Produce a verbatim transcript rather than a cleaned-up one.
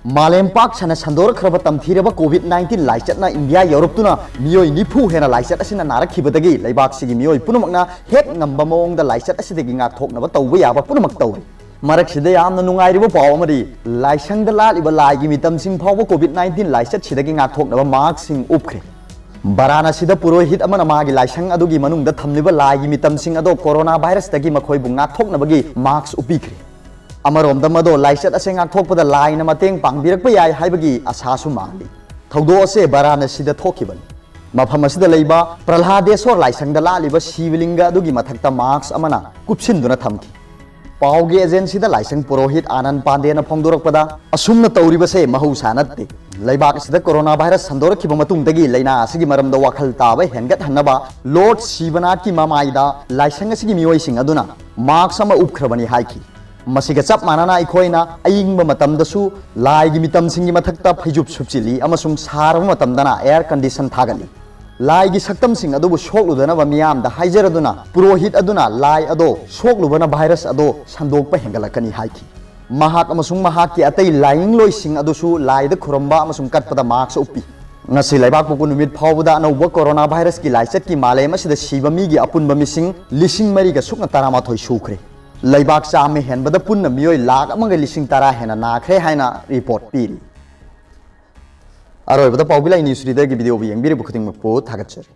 ꯃꯥꯂꯦꯝ ꯄꯥꯛ ꯁꯟꯅ ꯁꯟꯗꯣꯔꯛꯈ꯭ꯔꯕ ꯇꯝꯊꯤꯔꯕ ꯀꯣꯚꯤꯗ ꯅꯥꯏꯟꯇꯤꯟ ꯂꯥꯏꯆꯠꯅ ꯏꯟꯗꯤꯌꯥ ꯌꯧꯔꯛꯇꯨꯅ ꯃꯤꯑꯣꯏ ꯅꯤꯐꯨ ꯍꯦꯟꯅ ꯂꯥꯏꯆꯠ ꯑꯁꯤꯅ ꯅꯥꯔꯛꯈꯤꯕꯗꯒꯤ ꯂꯩꯕꯥꯛꯁꯤꯒꯤ ꯃꯤꯑꯣꯏ ꯄꯨꯝꯅꯃꯛꯅ ꯍꯦꯛ ꯉꯝꯕ ꯃꯑꯣꯡꯗ ꯂꯥꯏꯆꯠ ꯑꯁꯤꯗꯒꯤ ꯉꯥꯛꯊꯣꯛꯅꯕ ꯇꯧꯕ ꯌꯥꯕ ꯄꯨꯝꯅꯃꯛ ꯇꯧꯔꯤ꯫ ꯃꯔꯛꯁꯤꯗ ꯌꯥꯝꯅ ꯅꯨꯡꯉꯥꯏꯔꯤꯕ ꯄꯥꯎ ꯑꯃꯗꯤ, ꯂꯥꯏꯁꯪꯗ ꯂꯥꯠꯂꯤꯕ ꯂꯥꯏꯒꯤ ꯃꯤꯇꯝꯁꯤꯡ ꯐꯥꯎꯕ ꯀꯣꯚꯤꯗ ꯅꯥꯏꯟꯇꯤꯟ ꯂꯥꯏꯆꯠꯁꯤꯗꯒꯤ ꯉꯥꯛꯊꯣꯛꯅꯕ ꯃꯥꯛꯁꯁꯤꯡ ꯎꯞꯈ꯭ꯔꯦ꯫ ꯕꯔꯥꯅꯥꯁꯤꯗ ꯄꯨꯔꯣꯍꯤꯠ ꯑꯃꯅ ꯃꯥꯒꯤ ꯂꯥꯏꯁꯪ ꯑꯗꯨꯒꯤ ꯃꯅꯨꯡꯗ ꯊꯝꯂꯤꯕ ꯂꯥꯏꯒꯤ ꯃꯤꯇꯝꯁꯤꯡ ꯑꯗꯣ ꯀꯣꯔꯣꯅꯥ ꯚꯥꯏꯔꯁꯇꯒꯤ ꯃꯈꯣꯏꯕꯨ ꯉꯥꯛꯊꯣꯛꯅꯕꯒꯤ ꯃꯥꯛꯁ ꯎꯞꯄꯤꯈ꯭ꯔꯦ꯫ ꯑꯃꯔꯣꯝꯗ, ꯃꯗꯣ ꯂꯥꯏꯆꯠ ꯑꯁꯤ ꯉꯥꯛꯊꯣꯛꯄꯗ ꯂꯥꯏꯅ ꯃꯇꯦꯡ ꯄꯥꯡꯕꯤꯔꯛꯄ ꯌꯥꯏ ꯍꯥꯏꯕꯒꯤ ꯑꯁꯥꯁꯨ ꯃꯥꯜꯂꯤ꯫ ꯊꯧꯗꯣꯛ ꯑꯁꯤ ꯕꯔꯥꯅꯥꯁꯤꯗ ꯊꯣꯛꯈꯤꯕꯅꯤ꯫ ꯃꯐꯝ ꯑꯁꯤꯗ ꯂꯩꯕ ꯄ꯭ꯔꯍ꯭ꯂꯥꯗꯦꯁꯣꯔ ꯂꯥꯏꯁꯪꯗ ꯂꯥꯠꯂꯤꯕ ꯁꯤꯕꯂꯤꯡꯒ ꯑꯗꯨꯒꯤ ꯃꯊꯛꯇ ꯃꯥꯛꯁ ꯑꯃꯅ ꯀꯨꯞꯁꯤꯟꯗꯨꯅ ꯊꯝꯈꯤ꯫ ꯄꯥꯎꯒꯤ ꯑꯦꯖꯦꯟꯁꯤꯗ ꯂꯥꯏꯁꯪ ꯄꯨꯔꯣꯍꯤꯠ ꯑꯥꯅꯟ ꯄꯥꯟꯗꯦꯅ ꯐꯣꯡꯗꯣꯔꯛꯄꯗ, ꯑꯁꯨꯝꯅ ꯇꯧꯔꯤꯕꯁꯦ ꯃꯍꯧꯁꯥ ꯅꯠꯇꯦ꯫ ꯂꯩꯕꯥꯛ ꯑꯁꯤꯗ ꯀꯣꯔꯣꯅꯥ ꯚꯥꯏꯔꯁ ꯁꯟꯗꯣꯔꯛꯈꯤꯕ ꯃꯇꯨꯡꯗꯒꯤ ꯂꯥꯏꯅꯥ ꯑꯁꯤꯒꯤ ꯃꯔꯝꯗ ꯋꯥꯈꯜ ꯇꯥꯕ ꯍꯦꯟꯒꯠꯍꯟꯅꯕ ꯂꯣꯔꯗ ꯁꯤꯕꯅꯥꯊꯀꯤ ꯃꯃꯥꯏꯗ ꯂꯥꯏꯁꯪ ꯑꯁꯤꯒꯤ ꯃꯤꯑꯣꯏꯁꯤꯡ ꯑꯗꯨꯅ ꯃꯥꯛꯁ ꯑꯃ ꯎꯞꯈ꯭ꯔꯕꯅꯤ ꯍꯥꯏꯈꯤ꯫ ꯃꯁꯤꯒ ꯆꯞ ꯃꯥꯟꯅꯅ ꯑꯩꯈꯣꯏꯅ ꯑꯏꯪꯕ ꯃꯇꯝꯗꯁꯨ ꯂꯥꯏꯒꯤ ꯃꯤꯇꯝꯁꯤꯡꯒꯤ ꯃꯊꯛꯇ ꯐꯩꯖꯨꯞ ꯁꯨꯞꯆꯤꯜꯂꯤ ꯑꯃꯁꯨꯡ ꯁꯥꯔꯕ ꯃꯇꯝꯗꯅ ꯑꯦꯌꯔ ꯀꯟꯗꯤꯁꯟ ꯊꯥꯒꯠꯂꯤ꯫ ꯂꯥꯏꯒꯤ ꯁꯛꯇꯝꯁꯤꯡ ꯑꯗꯨꯕꯨ ꯁꯣꯛꯂꯨꯗꯅꯕ ꯃꯤꯌꯥꯝꯗ ꯍꯥꯏꯖꯔꯗꯨꯅ, ꯄꯨꯔꯣꯍꯤꯠ ꯑꯗꯨꯅ ꯂꯥꯏ ꯑꯗꯣ ꯁꯣꯛꯂꯨꯕꯅ ꯚꯥꯏꯔꯁ ꯑꯗꯣ ꯁꯟꯗꯣꯛꯄ ꯍꯦꯟꯒꯠꯂꯛꯀꯅꯤ ꯍꯥꯏꯈꯤ꯫ ꯃꯍꯥꯛ ꯑꯃꯁꯨꯡ ꯃꯍꯥꯛꯀꯤ ꯑꯇꯩ ꯂꯥꯏꯅꯤꯡꯂꯣꯏꯁꯤꯡ ꯑꯗꯨꯁꯨ ꯂꯥꯏꯗ ꯈꯨꯔꯨꯝꯕ ꯑꯃꯁꯨꯡ ꯀꯠꯄꯗ ꯃꯥꯛꯁ ꯎꯞꯄꯤ꯫ ꯉꯁꯤ ꯂꯩꯕꯥꯛꯄꯣꯛꯄ ꯅꯨꯃꯤꯠ ꯐꯥꯎꯕꯗ ꯑꯅꯧꯕ ꯀꯣꯔꯣꯅꯥ ꯚꯥꯏꯔꯁꯀꯤ ꯂꯥꯏꯆꯠꯀꯤ ꯃꯥꯂꯦꯝ ꯑꯁꯤꯗ ꯁꯤꯕ ꯃꯤꯒꯤ ꯑꯄꯨꯟꯕ ꯃꯤꯁꯤꯡ ꯂꯤꯁꯤꯡ ꯃꯔꯤꯒ ꯁꯨꯞꯅ ꯇꯔꯥꯃꯥꯊꯣꯏ ꯁꯨꯈ꯭ꯔꯦ꯫ ꯂꯩꯕꯥꯛ ꯆꯥꯝꯃ ꯍꯦꯟꯕꯗ ꯄꯨꯟꯅ ꯃꯤꯑꯣꯏ ꯂꯥꯈ ꯑꯃꯒ ꯂꯤꯁꯤꯡ ꯇꯔꯥ ꯍꯦꯟꯅ ꯅꯥꯈ꯭ꯔꯦ ꯍꯥꯏꯅ ꯔꯤꯄꯣꯔꯠ ꯄꯤꯔꯤ꯫ ꯑꯔꯣꯏꯕꯗ ꯄꯥꯎꯕꯤ ꯂꯥꯏ ꯅ꯭ꯌꯨꯁ ꯔꯤꯗꯔꯒꯤ ꯚꯤꯗꯤꯑꯣꯕꯨ ꯌꯦꯡꯕꯤꯔꯤꯕ ꯈꯨꯗꯤꯡꯃꯛꯄꯨ ꯊꯥꯒꯠꯆꯔꯤ꯫